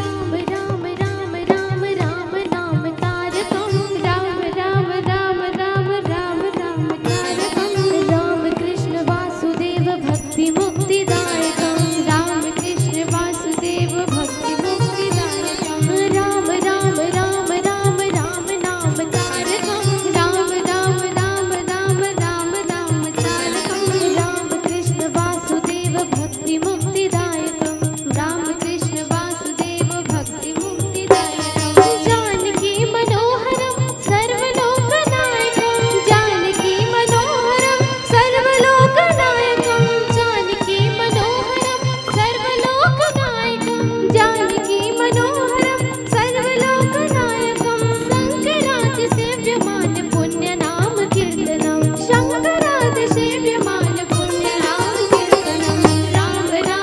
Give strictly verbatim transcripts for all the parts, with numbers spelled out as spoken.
राम राम राम राम राम नाम तारकं। राम राम राम राम राम नाम तारकं। राम कृष्ण वासुदेव भक्ति मुक्तिदायकं। राम कृष्ण वासुदेव भक्ति मुक्तिदायकं। राम राम राम राम राम नाम तारकं। राम राम राम राम राम नाम तारकं। राम कृष्ण वासुदेव भक्ति मुक्तिदायकं। राम कृष्ण वासुदेव भक्ति मुक्तिदायकं। जानकी मनोहरं सर्वलोकनायकं। जानकी मनोहरं सर्वलोकनायकं। जानकी मनोहरं सर्वलोकनायकं। जानकी मनोहरं सर्वलोकनायकं। शंकरादिसेव्यमान पुण्यनाम कीर्तनं। शंकरादिसेव्यमान पुण्यनाम कीर्तनं। राम राम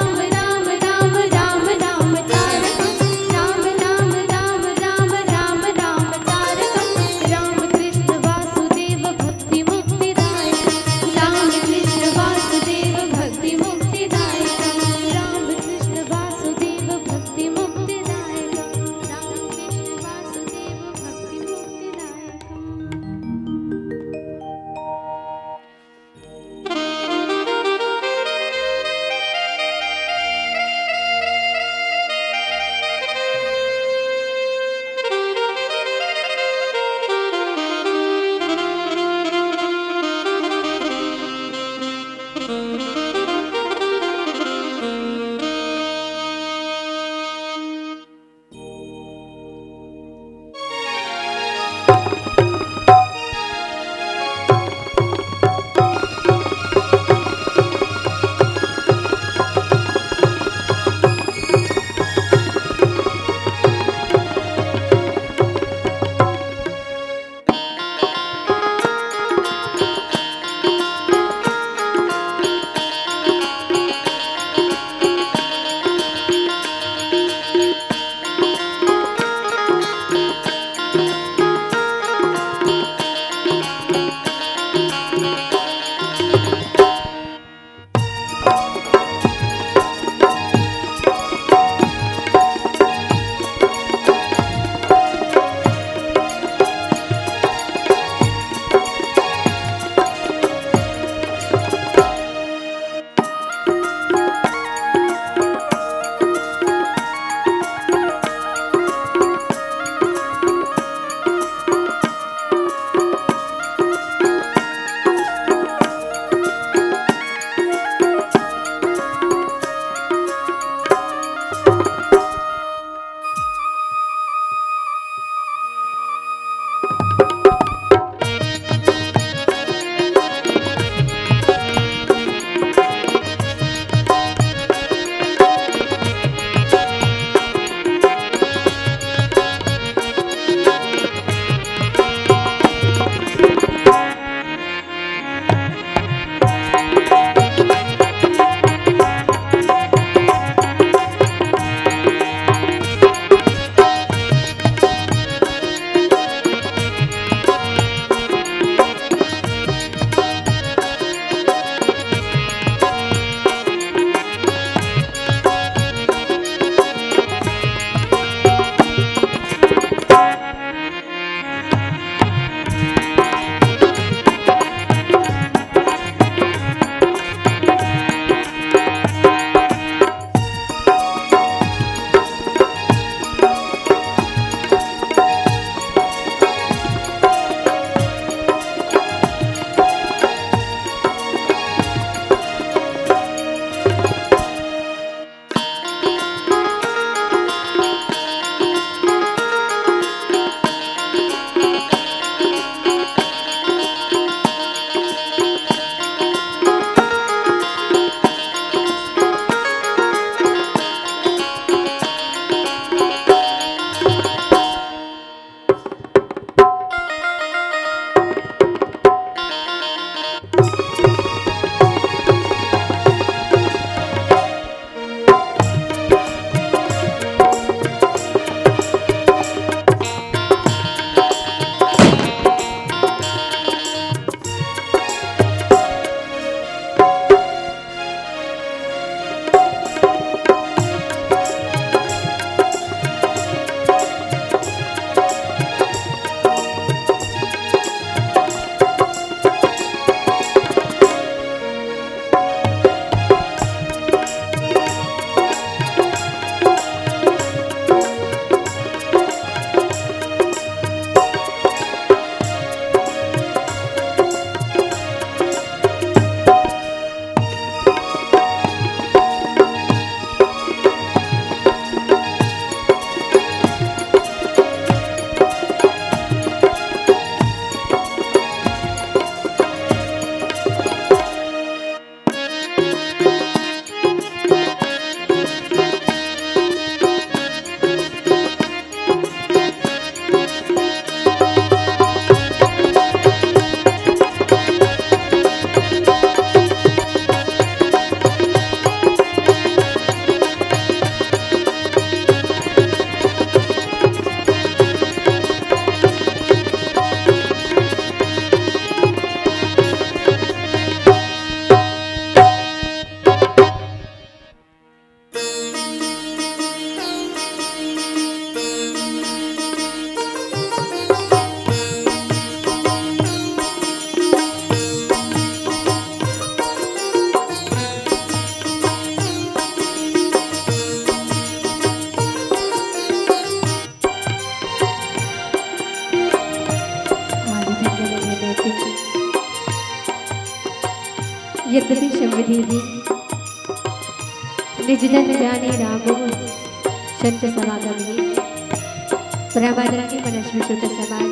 यद्यपि संविधि ही निज जन जाने राम संत समागम ही। परमादरणी मनस्वी श्रोता समाज,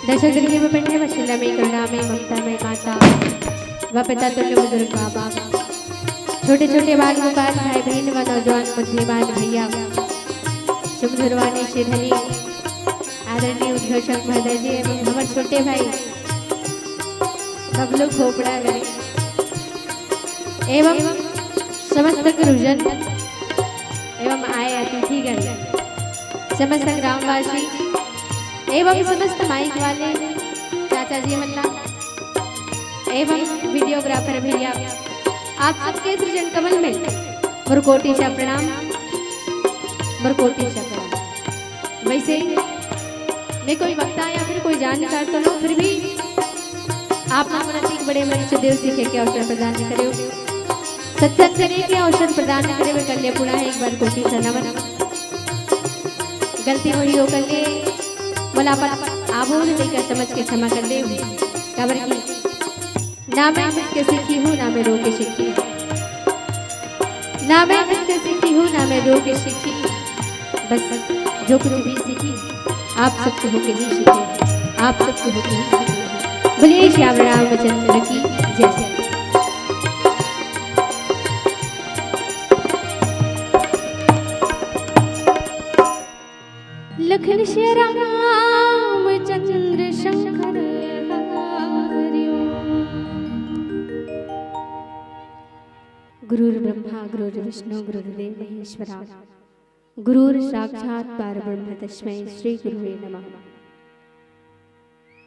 दशा दुर्गे में बहने वशिला में करुणा में ममता में माता व पिता तुल्य बुजुर्ग माँ बाप, छोटे छोटे बाल गोपाल भाई बहन व नौजवान बुद्धिमान भैया, शुभ गुरुवाणी श्री धनी आदरणीय उद्घोषक महोदय जी एवं हमारे छोटे भाई बबलू खोपड़ा गणे एवं समस्त गुरुजन एवं आए अतिथिगण, समस्त ग्रामवासी एवं समस्त माइक वाले चाचा जी मल्ला एवं वीडियोग्राफर भैया, आप सबके सृजन कमल में मोर कोटि सा प्रणाम, मोर कोटि सा प्रणाम। वैसे ही मैं कोई वक्ता या फिर कोई जानकार तो नो, फिर भी आप मन अतिक बड़े मन से देव सीखे के अवसर प्रदान करे, सत्संग करे के अवसर प्रदान करे, वे कल्ले पूरा है एक बार कोटि सा नमन। गलती वही हो कल्ले, मोला अपन आबोध लेकर समझ के क्षमा कर दे, काबर की ना मैं मिथ के सीखी हूँ, ना मैं रो के सीखी हूँ। ना मैं मिथ के सीखी हूँ, ना मैं रो के सीखी। बस जो कुछ भी सीखी, आप सबके होके ही सीखी, आप सबके होके ही सीखी। बोलिए श्याम रामचंद्र की जय। लखन श्री रामचंद्र शंकर हरिओम। गुरुर्ब्रह्मा गुरुर्विष्णु गुरुर्देव महेश्वरा, गुरुर्साक्षात परब्रह्म तस्मै श्री गुरुवे नमः।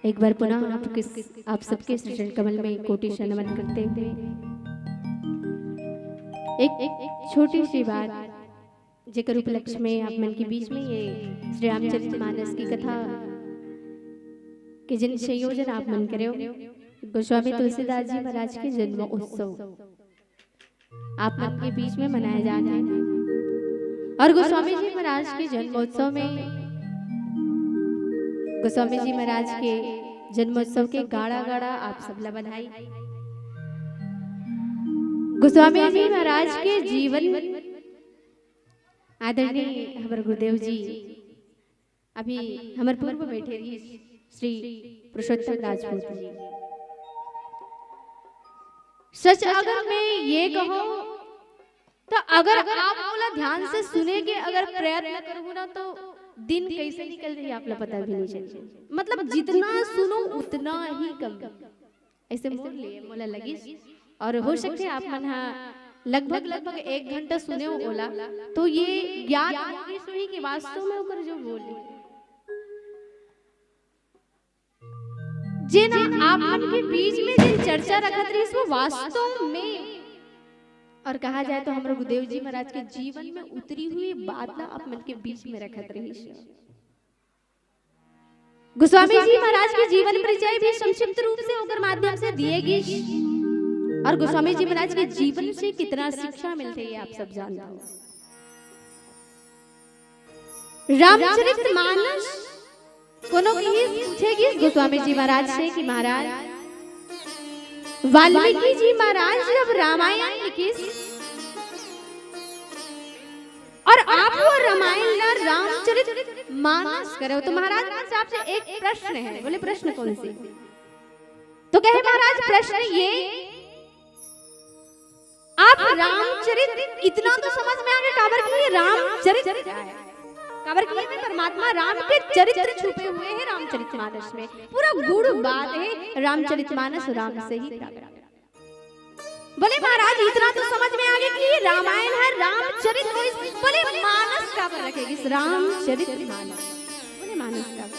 एक बार पुनः आपके, आप सबके सृजन कमल में कोटि सा नमन करते हुए एक, एक छोटी सी बात जेकर उपलक्ष्य में आप मन के बीच में ये श्री रामचरित मानस की कथा के जिन संयोजन आप मन करे हो, गोस्वामी तुलसीदास जी महाराज के जन्म उत्सव आप मन के बीच में मनाया जाना है। और गोस्वामी जी महाराज के जन्मोत्सव में, गोस्वामी जी महाराज के जन्मोत्सव के गाड़ा गाड़ा आप सब ला बधाई। गोस्वामी जी महाराज के जीवन आदरणीय हमर गुरुदेव जी अभी हमर पूर्व बैठे रही श्री पुरुषोत्तम राजपूत जी। सच अगर मैं ये कहूँ तो अगर आप मोला ध्यान से सुने के अगर प्रयत्न करहू ना तो दिन कैसे निकल जाही आप ला पता भी नहीं चलही। मतलब जितना सुनो उतना ही कम। ऐसे मोर लिए मोला लगिस। और हो सकथे आप मन हा लगभग लगभग एक घंटा सुने हो ओला, तो ये ज्ञान होइस होही कि वास्तव में ओकर जो बोल हे। जेन आप मन के बीच में जेन चर्चा रखत रहिस वो वास्तव में, और कहा जाए तो हमर गुरुदेव जी महाराज के जीवन में उतरी हुई बात ला आप मन के बीच में रखत रहिस। गोस्वामी जी महाराज के जीवन परिचय भी संक्षिप्त रूप से ओकर माध्यम से दिए गिस और गोस्वामी जी महाराज के जीवन से कितना शिक्षा मिलथे ये आप सब जानत हो। रामचरित मानस कोनो किहिस, पूछे गिस गोस्वामी जी महाराज से कि महाराज, वाल्मीकि जी महाराज जब रामायण लिखिस, और आप वो रामायण ला रामचरित मानस करे हो, तो महाराज के हिसाब से एक प्रश्न है। बोले, प्रश्न कौन से? तो कहे महाराज, प्रश्न ये, आप रामचरित इतना तो समझ में आ गया, काबर की ये रामचरित क्या है? काबर की ये परमात्मा राम के चरित्र छुपे हुए हैं रामचरित मानस में। पूरा गूढ़ बात है रामचरित मानस, राम से ही प्राप्त। बोले महाराज, इतना तो समझ में आ गया कि रामायण है रामचरित होइस, बोले मानस काबर रखे गिस रामचरित मानस? बोले मानस काबर?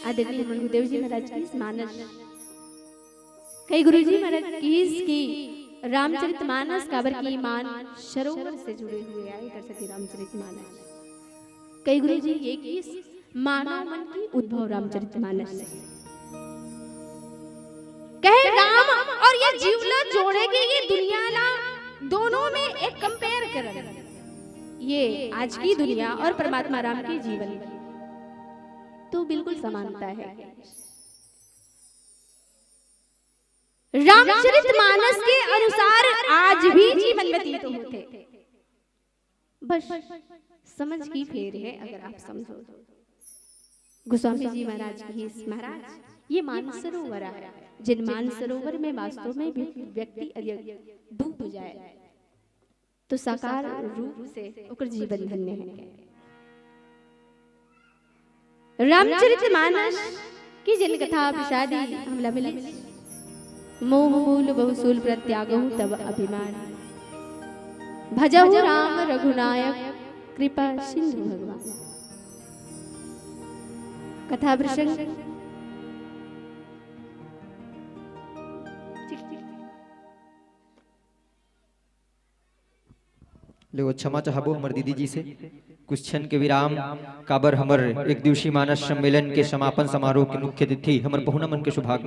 आदरणीय गुरुदेव जी महाराज के इस मानस, कई गुरुजी महाराज किहिस कि रामचरित मानस काबर की मान सरोवर से जुड़े हुए आए कर सके रामचरित मानस। कई गुरुजी ये किहिस मानव मन की उद्भव रामचरित मानस से। कहे राम और ये जीव ला जोड़े के ये दुनिया ला दोनों में एक कंपेयर करन। ये आज की दुनिया और परमात्मा राम के जीवन तो बिल्कुल समानता है। रामचरित मानस के अनुसार आज भी जीवन व्यतीत होथे। बस समझ की फेर है, अगर आप समझो। गोस्वामी जी महाराज की इस, महाराज, ये मानसरोवर है, जिन मानसरोवर में वास्तव में भी व्यक्ति अगर डूब जाए तो साकार रूप से ओकर जीवन धन्य है। रामचरित मानस की जिन कथा प्रसादी हमला मिले, मोह मूल बहुसूल प्रत्यागहु तब अभिमान, भजहु राम रघुनायक कृपा सिंधु भगवान। कथा प्रसंग। ले वो क्षमा चाहबो हमर दीदी जी से, कुछ क्षण के विराम, काबर हमर एक दिवसीय मानस सम्मेलन के समापन समारोह के मुख्य अतिथि हमर पहुना मन के सौभाग्य